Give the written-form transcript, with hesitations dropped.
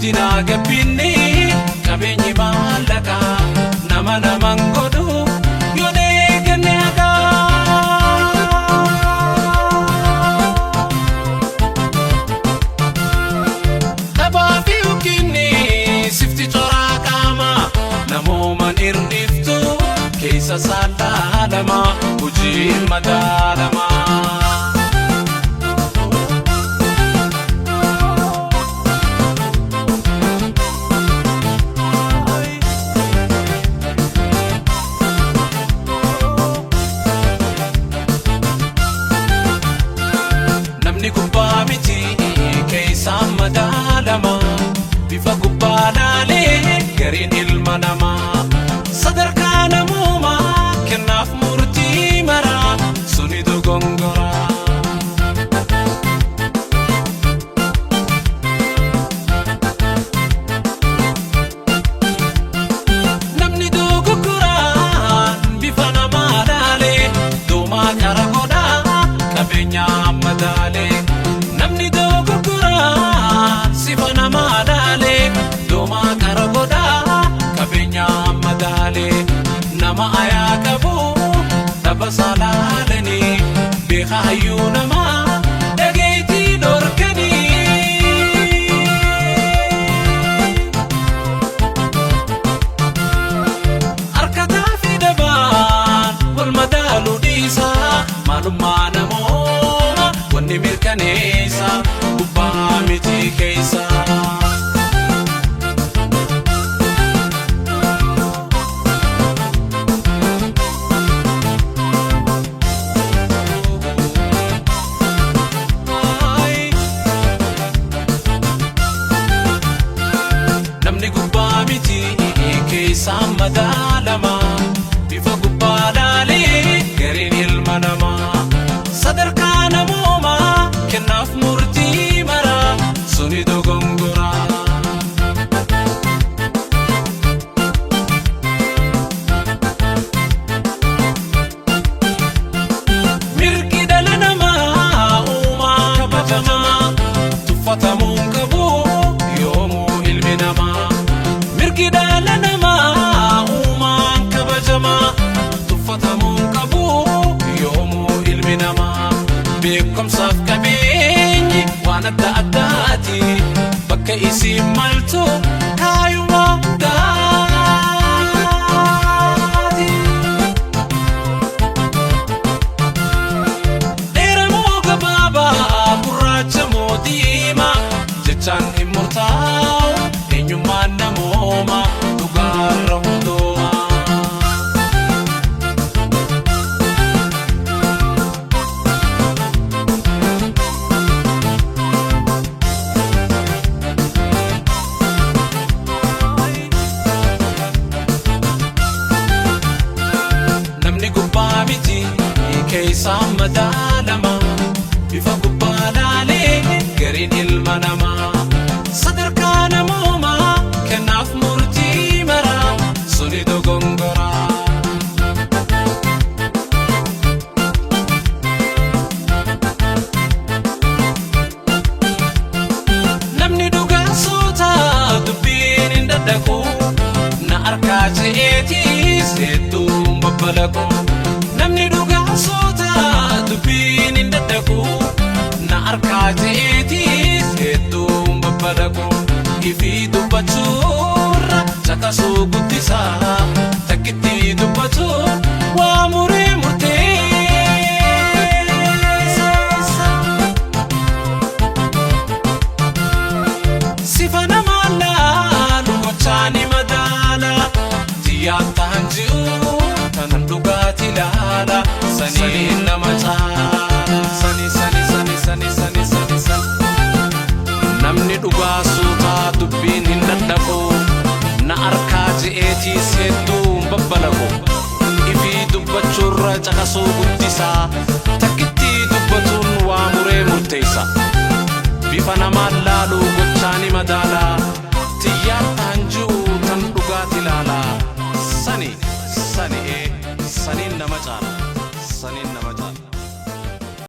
Guddinaa gabbinni qabeenyi maallaqaa nama naman godhu yoo deeganne haqaa. Dhabaa fi hukinni sifti coraa qaama namooman hir'iftu keessa saalaalama hojiin madaalama. Namni gubbaa miti keessaan madaalama bifa gubbaa laalee gariin ilma namaa sadarkaa namoomaa kennaaf murtii maraa suni dogongoraa. Namni dogoggoraan bifa namaa laalee doomaa qara godhaa qabeenyaa madaalee. Namni dogoggoraan sifa namaa laalee doomaa qara godhaa qabeenyaa madaalee. Nama ayaa qabu dhaba salaalanii beekaa hayyuu namaa dhageettii dhorkanii. Harkataa fi dabaan wal madaaluu dhiisa maalummaa namooma wanni mirkaneessa gubbaa miti keessa. Namni gubbaa miti keessaan madaalama bifa gubbaa laalee gariin ilma namaa sadarkaa namoomaa kennaaf murtii maraa suni dogongoraa. Mirgi dhala namaa uumaa kabajamaa tuffatamuun qabu yoomuu ilmi namaa. Mirgi dhala namaa uumaan kabajamaa tuffatamuun qabu yoomuu ilmi namaa. Beekumsaaf qabeenyi waan adda addaati bakka isiin maltu kaayuma daati. Dheeramoo gabaabaa gurraacha moo diimaa jechaan hin murtaa'u eenyummaan namooma dhugaarra hundooma. Namni gubbaa miti keessaan madaalama bifa gubbaa laalee gariin ilma namaa sadarkaa namoomaa kennaaf murtii maraa suni dogongoraa. Namni dhugaa soota dubbiin hin daddaqu na arkaa je'eetiis hedduun babbalaqu. Namni dhugaa soota dubbiin hin daddaqu na arkaa je'eetiis hedduun babbalaqu. Ifii dubbachuurra caqasuu guddisaa takkitti dubbatu waa muree murteessa. Sifa namaa laalu gochaa ni madaala Tiyyaan tahan ji'u tanan dhugaati laala Saniin nama caala Sani sani sani sani sani sani sani Namni dhugaa suutaa dubbiin hin dadhaqu na arkaa je'eetiis hedduun babbalaqu Ifii dubbachuurra caqasuu guddisaa takkitti dubbatuun waa muree murteessa. Bifa namaan laalu gochaa ni madaalaa tiyyaan tahan ji'u tan dhugaati laalaa sani sani ee saniin nama caala saniin